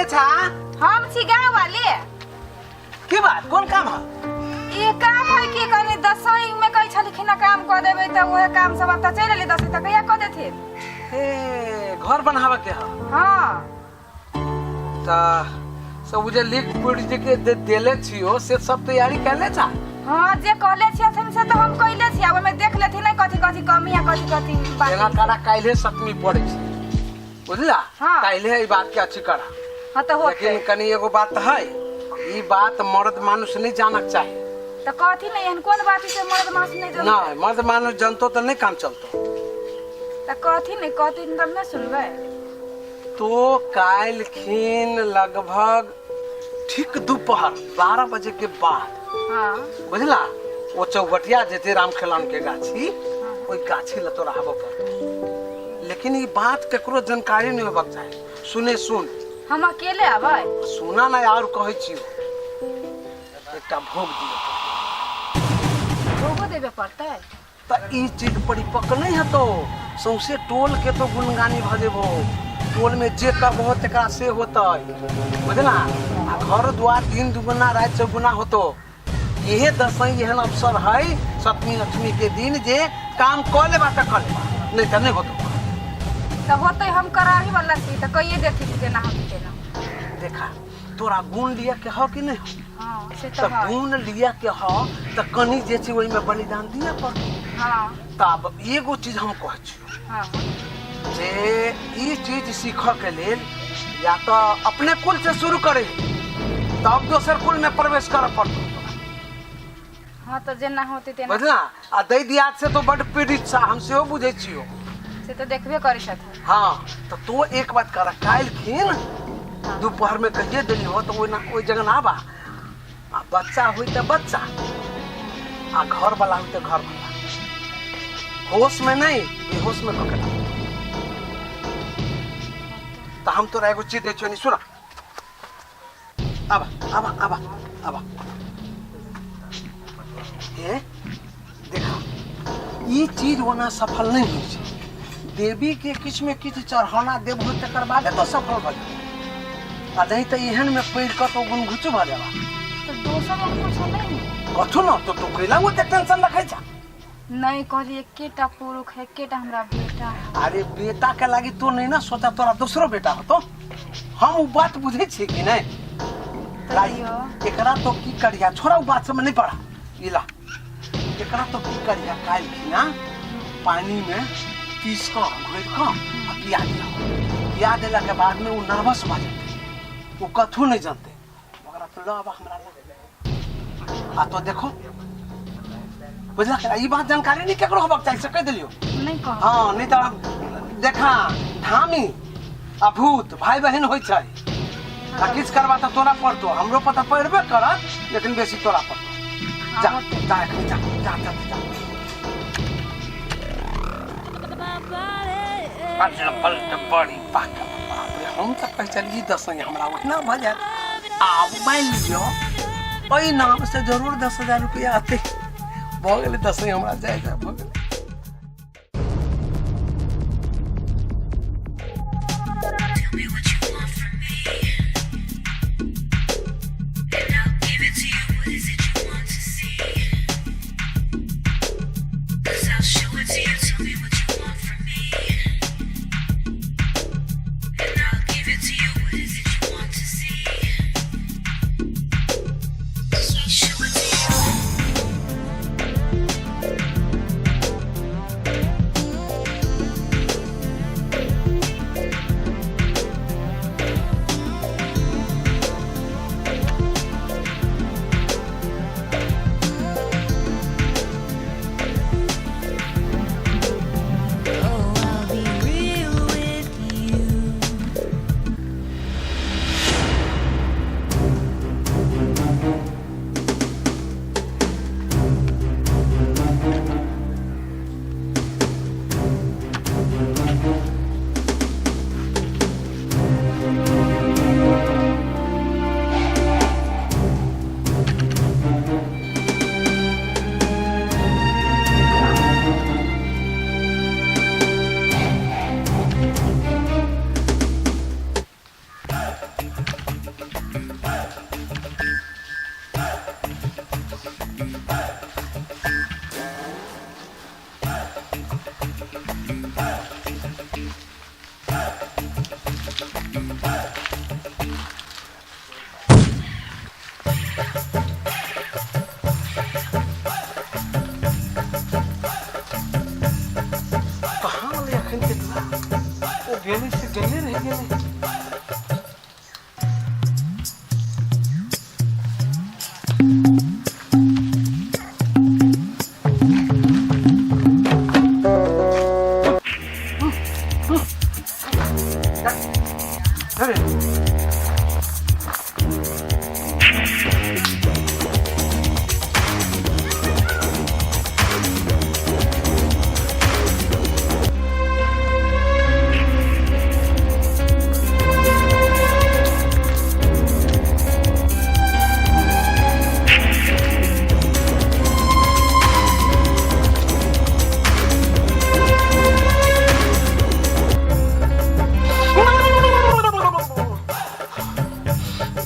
के छा? हम छी गाँव वाले। की बात, कोन काम है? ई काम है कि कनी दसई में कहै छलखिन हँ काम कऽ देबै, तऽ उहे काम सब अब तऽ चलि एलै दसई, तऽ कहिया कऽ देथिन? हे, घर बनावे के है? हाँ। त सब जे लिख पढ़ जे के दे देले छियो से सब तैयारी कैले छा? हाँ, जे कहले छियथिन से तऽ हम कैले छी, आब ओहिमे देख लेथिन ने कथी कथी कमी है, कथी कथी बाकी। एना करा, काल्हे सतमी पड़े छै, बुझला? हाँ। काल्हे ई बात के अच्छी करा। हाँ, तऽ होतै। लेकिन कनी एगो बात है, ई बात मर्द मानुष नहीं जानक चाही। तऽ कथी नहि, एहन कोन बात है से मर्द मानुष नहीं जनतै? नहीं, मर्द मानुष जनतो तऽ नहीं काम चलतो। तऽ कथी नहि कहथिन तब ने सुनबै। तो काल्हिखिन लगभग ठीक दोपहर 12 बजे के बाद, हाँ, बुझला, ओ चौबटिया जेते राम खेलान के गाछी, ओहि गाछी लऽ तोरा आबऽ पड़तौ, लेकिन ई बात केकरो जानकारी नहीं होबाक चाही। सुने सुन। हम अकेले आबै? सुना ना, और कहै छियौ, एकटा भोग दिअ। भोगो देबे पड़तै? तऽ ई चीज परिपक्व नहीं हेतौ, सौंसे टोल के तो गुणगानी भऽ जेबो। टोल में जे करबहो तकरा से होतै, बुझला? आ घर द्वार दिन दुगुना राति चौगुना होतो। इहे दसई एहन अवसर है, सप्तमी अष्टमी के दिन जे काम कऽ लेबा तऽ कऽ लेबा, नहीं तऽ नहीं होतो। तऽ होतै, हम कराही वाला छी, तऽ कहिए देथिन जेना होतै तेना। देखा, तोरा गुण लिअ के हौ कि नहीं हौ? हाँ, से तऽ तऽ है। गुण लिअ के हौ तऽ कनि जे छै ओहिमे बलिदान दिअ पड़तौ। तब एगो चीज हम कहै छियौ जे ई चीज सीखऽ के लेल या तऽ अपने कुल से शुरू करे, तब दोसर कुल में प्रवेश करऽ पड़तौ तोरा। हाँ, तऽ जेना होतै तेना। बुझला? आ दै दियाद से तो बड पीड़ित छा, हम सेहो बुझै छियौ। से तऽ देखबे करै छथिन। हाँ, तऽ तो एक बात कर, काल्हि खिन दोपहर में कहिए देली हो तऽ ओहि ना ओहि जगह ना आबा, आ बच्चा हुई तऽ बच्चा आ घर वाला हुई तऽ घर वाला, होश में नहीं बेहोश में कऽ के। तऽ हम तोरा एगो चीज दै छियौ, सुन, आबा आबा आबा आबा। ए देखा, ई चीज ओना सफल नहीं होइ छै। देवी के किछु में किछु चढ़ौना देबहो, तकर बादे तो सफल भऽ जेबो, आ नहीं तऽ एहन में पड़ि कऽ तो गुनघुचु भऽ जेबा। तऽ दोसर एहन कुछो नहीं है? कथु न, तो तू कैला ओते टेंशन रखै छा? नहीं, कहली एकेटा पुरुष है, एकेटा हमरा बेटा है। अरे, बेटा के लागी तू नहीं ना सोचा, तोरा दोसरो बेटा होतो, हम उ बात बुझै छियै कि नहीं? लाई। तैयो। एकरा तो की करिया, छोड़ा उ बात सब में नहीं पड़ा, ई ला। एकरा तो की करिया, काल्हि खिना पानी में पीस कऽ घोरि कऽ आ पिया दिया। पिया देला के बाद में उ नर्वस भऽ जेतै, उ कथू नहीं जानतै। ओकरा तो लऽ आबऽ हमरा लग, आ तो देखो, बुझला? ई बात जानकारी नहीं केकरो होबाक चाही, से कहि देलियौ। नहीं कह। हाँ, नहीं तऽ देखा, धामी आ भूत भाई बहन होइ छै, आ किछु करबा तऽ तोरा पड़तो, हमरो पता पड़बे करत, लेकिन बेसी तोरा पड़तो। जा जा, एखन जा जा जा जा। बड़ बड़ी पाकल, बाप रे! हम तऽ कहै छलियै दसैँ हमरा ओहिना भऽ जायत। आब मानि लियौ एहि नाम से जरूर 10,000 रुपया अतै। भऽ गेलै दसैँ हमरा, जाय जाय, भऽ गेलै। Tell me what you want from me, and I'll give it to you. What is it you want to see? 'Cause I'll show it to you. Tell me what you want from me, and I'll give it to you. What is it you want to see? 'Cause I'll show it to you.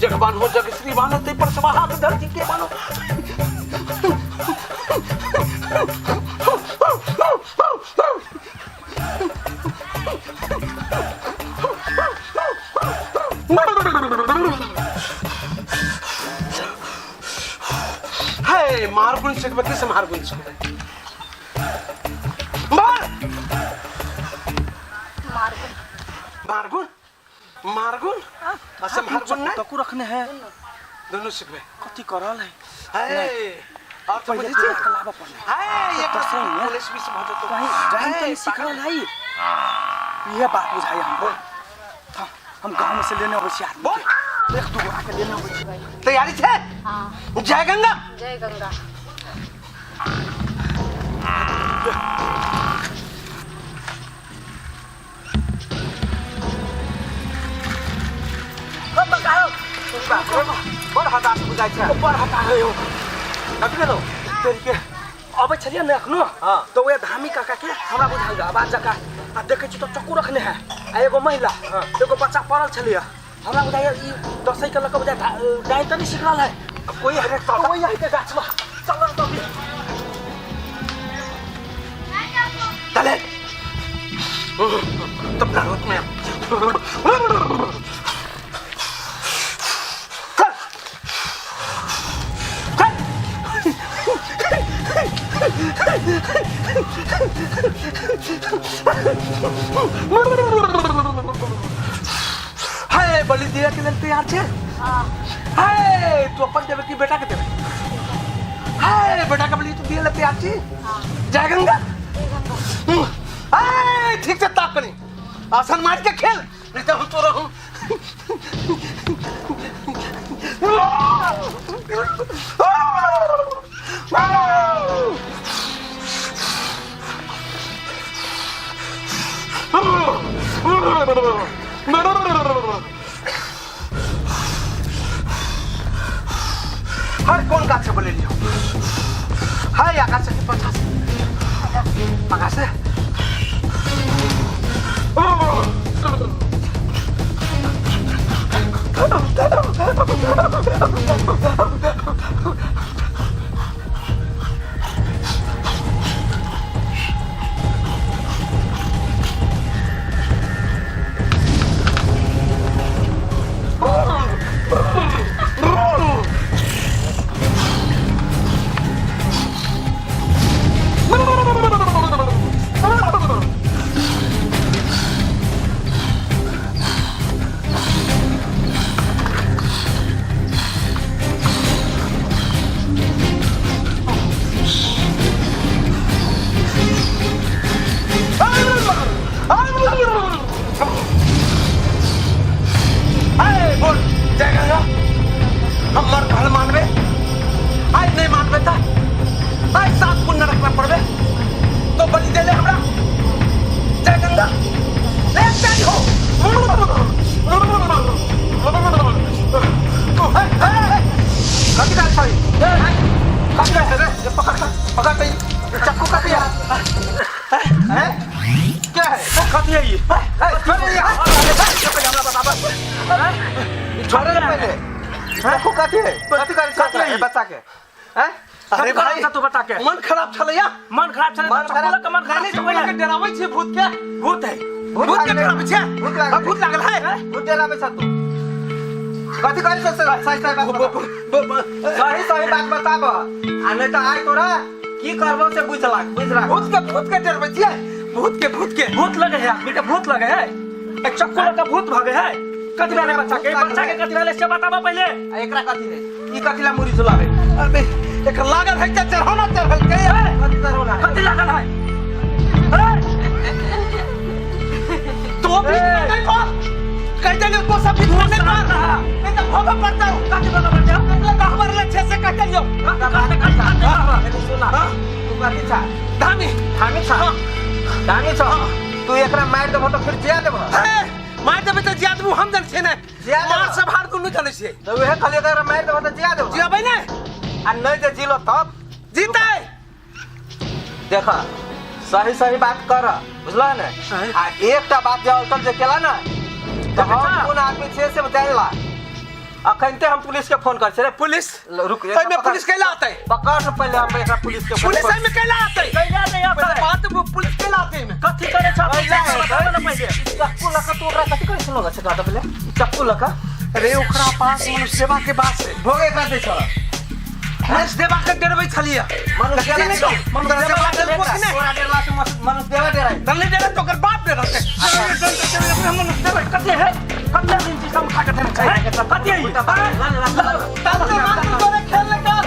जगवान हो जग श्रीवान हो, ताहि पर स्वाहा के धरती के मानो। हे मारगुन सिखबै की समारगुन सिखबै? मार मारगुन। मारगुन मारगुन आ सम्हारगुन नहीं। तकू रखने है। दोनों सिखबै। कथी करल है? हे और तो पहिले बुझै छी। पूरा के लाबऽ पड़लै। हे एक दसैँ में पुलिस भी भऽ जेतौ। कहीं ड्राइंग हे, तनी सीख रहल है। इहे बात बुझाइए हमको। हाँ, हम गाँव में से लेने अबै छी आदमी बोल। के। एक दू गोरा के लेने अबै छी। तैयारी छै? हाँ। जय गंगा। जय गंगा। बड़ हताश बुझाइ छै। बड़ हताश है यौ। कथी भेलौ? तेरी के अबै छलियै ने एखनो। हाँ। तऽ वएह धामी काका के हमरा बुझायल आवाज जकाँ आ देखै छी तऽ चक्कू रखने है आ एगो महिला एगो बच्चा पड़ल छलैया। हमरा बुझाइया ई दसैँ के लऽ कऽ बुझाइ डाइन तऽ नहि सीख रहल है। कोई हरे तऽ वही है के गाछमे चल ने तभी। चले तब नरक में चल चल। हाय बलि दिया के लेल तैयार छे? हाँ। हाय तू अपन देबे कि बेटा के देबे? हाय बेटा के बलि तू दिया ले तैयार छी? हाँ। जय गंगा। जय गंगा। हाय ठीक से ताक कनी आसन मार के खेल नहीं तो हम तो रहूं। हर कौन गाछ से बोले लियो? हाय आकाश से पचास आकाश से। बोल जय गंगा। हमर कहल मानबे? आइ नहीं मानबे त आइ सात पुण्य नरक में पड़बे। तो बलि देले हमरा। जय गंगा। ले चल हो। कथी काज छै? कथी काज छै रे? पकड़ पकड़ पे चक्कू कथी है? हैं क्या है? कथी है ई? छोड़े यहाँ। छोड़े ना पहले चक्कू कथी है? कथी करे कथी है? बच्चा के हैं? अरे भाई तू बता के मन खराब छलैया। मन खराब छलै मन खराब- के मन खराब नहीं छलै। के डराबै छी भूत के। भूत है। भूत के डराबै छी। भूत लागल हाँ, भूत लागल है। भूत डराबै छ तू? कथी करे छ? सही सही बात बता। सही सही बात बताब आ नहीं तो आइ तोरा की करबो से बुझ लाग बुझ लाग। भूत के डरबै छियै। भूत के भूत के भूत लगे है आदमी के भूत लगे है। एक चक्कू लगा भूत भागे है। कथी भेलै बच्चा के? बच्चा के कथी भेलै से बताबऽ पहिले। आ एकरा कथी है? ई कथी ला मुरी झुलावे? अबे एक लागल है त चढ़ौना चढ़ल के है। कथी चढ़ौना है? कथी लागल है? अरे तो भी नहीं पा कह देलियो तो सब भी नहीं पा नहीं तो भोग पड़ता कथी भोगऽ पड़तौ? तो हमर लक्ष्य से कह देलियो। कथी कथी एने सुना तू कथी छा? धामी। धामी छा? धामी छा तू? एकरा मारि देबो तऽ फिर जिया देबो? हे मार देबै तऽ जिया देबू हम जन छियै ने। जिया देबो। मार सब हार दुनू जनै छियै। तऽ उहे कहलियै तऽ एकरा मारि देबो तऽ जिया देबो? जियाबै ने। आ नहीं जे जिलो तब जीतै। देख सही सही बात कर बुझल ने। आ एकटा बात जे अलटल जे केला ने तऽ हम कोन आदमी छियै से जानि ला। अखनते हम पुलिस के फोन कर छे। पुलिस रुक, एहिमे पुलिस कैला आते? पकड़ पहले हम एकरा पुलिस के फोन। पुलिस एहिमे कैला आते? कैला नहीं आता। बात पुलिस कैला आते एहिमे? कथी करे छ? बताबऽ ना पहिले। चक्कू लका तू ओकरा कथी करे छलो? से कहता पहिले चक्कू लका। अरे ओकरा पास मनुष्य सेवा के बात है। भोग एकरा दे छ। मनुष्य देवा के डरबै छलियै। मनुष्य मनुष्य देवा देलको कि नहि? तोरा डरला से मनुष्य देवा डराइ। दल्ली डरे तो ओकर बाप डरतै। मनुष्य देवा कथी है? कते दिन छी सब खा के देने छै? कथी है? तंत्र मंत्र तोरे खेल ले कर,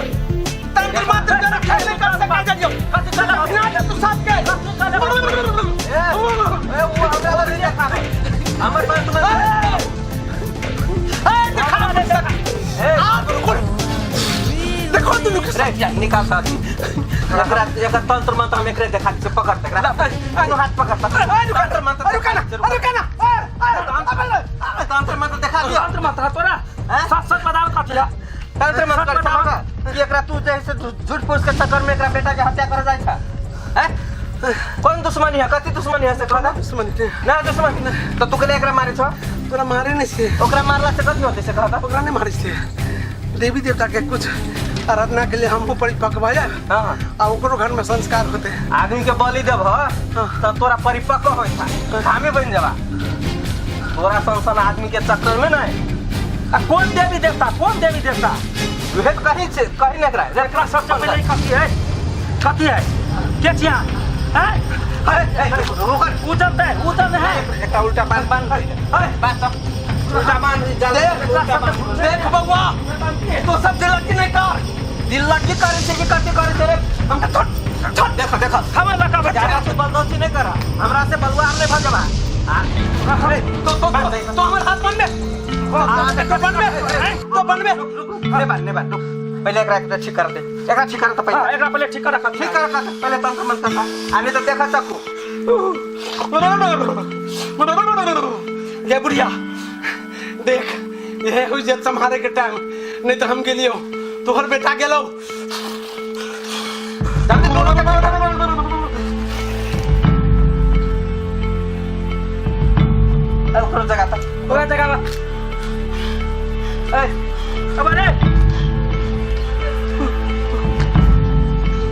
तंत्र मंत्र तोरे खेल ले कर। से का जाइयो कथी करे? ना तू साथ के। ए ए उ हमरा लग देखा हमर बात तुम। ए देखा ना देखा। ए आ बिल्कुल देखो दुनू के रे निकाल साथ एकरा एकर तंत्र मंत्र हम एकरे देखा छै। पकड़ एकरा, दुनू हाथ पकड़। तंत्र मंत्र अरे रुका ना, अरे रुका ना। तंत्र मंत्र देखा दियो। तंत्र मंत्र तोरा सच सच बताओ कथी है? तंत्र मंत्र कर कि एकरा तू जैसे झूठ फूस के चक्कर में एकरा बेटा के हत्या कर जाय छ। हैं कौन दुश्मनी है? कथी दुश्मनी है से कहना? दुश्मनी के ना दुश्मनी तो तू के एकरा मारे छ? तोरा मारे नहीं छे। ओकरा मारला से कथी होतै से कहता? ओकरा नहीं मारे छे। देवी देवता के कुछ आराधना के लिए हमको परिपक्व भऽ जाए। हां आ ओकरो घर में संस्कार होते। आदमी के बलि देब त तोरा परिपक्व होय था, हामी बन जाबा। तोरा सन सन आदमी के चक्कर में नहीं। आ कौन देवी देवता? कौन देवी देवता? उहे तो कहीं छे, कहीं नहीं एकरा। एकरा सबसे पहिले कथी है? कथी है के छिया? हैं रुक, उजन है, उजन है। एकटा उल्टा बांध बांध अरे बांध सब उल्टा बांध देख देख बउआ तो सब दिलक कि नहीं कर? दिलक की करे छे कि कथी करे छे रे? हम तो छोड़ देखो देखो हमर लका बच्चा ज्यादा से बलदोसी नहीं करा, हमरा से बलुआ हम नहीं भजबा। तो तो तो हमर हाथ बन में, तो बन में, तो बन में। ने बांध ने बांध, पहले एकरा एकरा ठीक कर दे, एकरा ठीक कर त पहिले। एकरा पहिले ठीक कर, ठीक कर पहिले तंत्र मंत्र का। आ नहीं तो देखा चक्कू। ये बुढ़िया देख ये हुई जे संभारे के टाइम नहीं तो हम गेलियो तोहर बेटा गेलो। जल्दी दोनों के ओकरो जगह त ओकरा जगह ए अब रे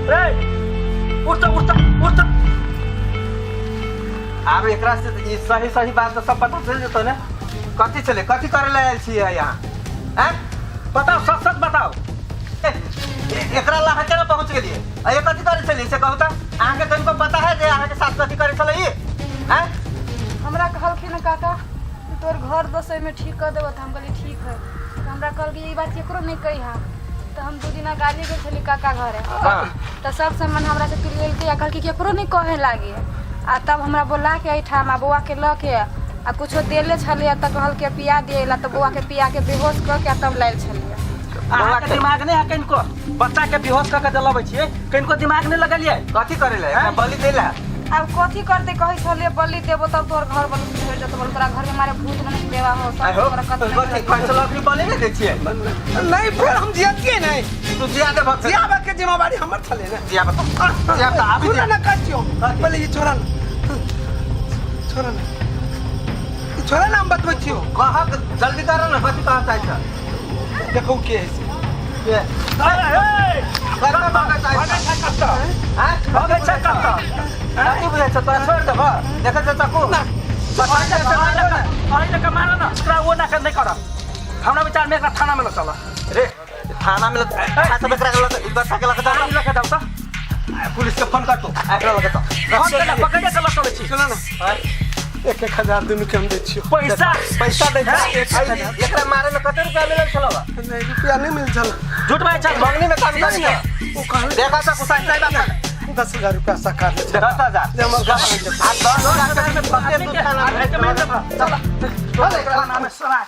रे उठ उठ उठ। आब एकरा से ई सही सही बात तो सब पता चल जेतो ने। कथी चले कथी करे ला आयल छियै यहाँ? हैं बताओ सच सच बताओ। एकरा ला केना पहुंच गेलियै? आ ये कथी करे छलियै से कहू त? अहाँ के कनिको पता है जे अहाँ के साथ कथी करे छलै ई? हैं हमरा कहलखिन काका तोर घर दसै में ठीक कर देबो त हम कहली ठीक है। त हमरा कहलखिन ई बात केकरो नहीं कही हा। त हम 2 दिना गाली गेल छली काका घरे। त सब सामान हमरा से तुर लेलकै आ कहलकै केकरो नहीं कहे लागे। आ तब हमरा बोला के एहिठाम आ बौआ के लऽ के आ कुछो देले छलियै त कहलकै पिया दियै ला त बौआ के पिया के बेहोश कऽ के आ तब लायल छलियै। अहाँ के दिमाग नहीं है कनिको? बच्चा के बेहोश कऽ के जलबै छियै, कनिको दिमाग नहीं लगलियै? कथी करे ला? एकरा बलि देला। अब कथी करते कहै छलियै बलि देबो तब तोहर घर बलि सुधरि जेतौ। बोल तोरा घर में मारे भूत बने देवा हो सब आहो तोरा कथी कथी कहै छलौ कि बलि नहीं दै छियै? नहीं फिर हम जियतियै नहीं। तू जिया दे भक्त। जियाबे के जिम्मेवारी हमर छलै ने। जिया बता, जिया बता आबि सुन ना कहै छियौ पहिले ई छोड़ा ना, छोड़ा ना, ई छोड़ा ना हम बतबै छियौ। कहक जल्दी कर ना, कथी कहऽ चाहै छ? देखू के है से। के अरे हे कतऽ भागऽ चाहै छ? कतऽ हैं भागै छै कतऽ? कथी बुझै छ तोरा? छोड़ि देबऽ? देखै छ चक्कू? अहि लऽ कऽ मारऽ ना एकरा, ओ ना नहीं करब। हमरा विचार में एकरा थाना में लऽ चलऽ। रे थाना में सब एकरा के लऽ ई बच्चा के लऽ के जाओ। लऽ के जाउ त पुलिस के फोन कर तू, एकरा लऽ के जाओ। फोन केना पकड़े के लऽ चलै छी। सुन ना 1-1 हजार दुनू के हम दै छियौ। पैसा पैसा दै छै? एकरा मारे में कते रुपया मिलल छलौ? नहीं रुपया नहीं मिल छल। झूठ बाजै छ। मंगनी में काम करी छ। ओ कहल देखा छ कुसाई साहब बात। 10,000 रुपया सरकार ले 10,000 जे हमर घर बनि जेतै। आ 10,000 में कते दूध खाना आदमी के मारि देबऽ। चल चल एकरा नाम सराय।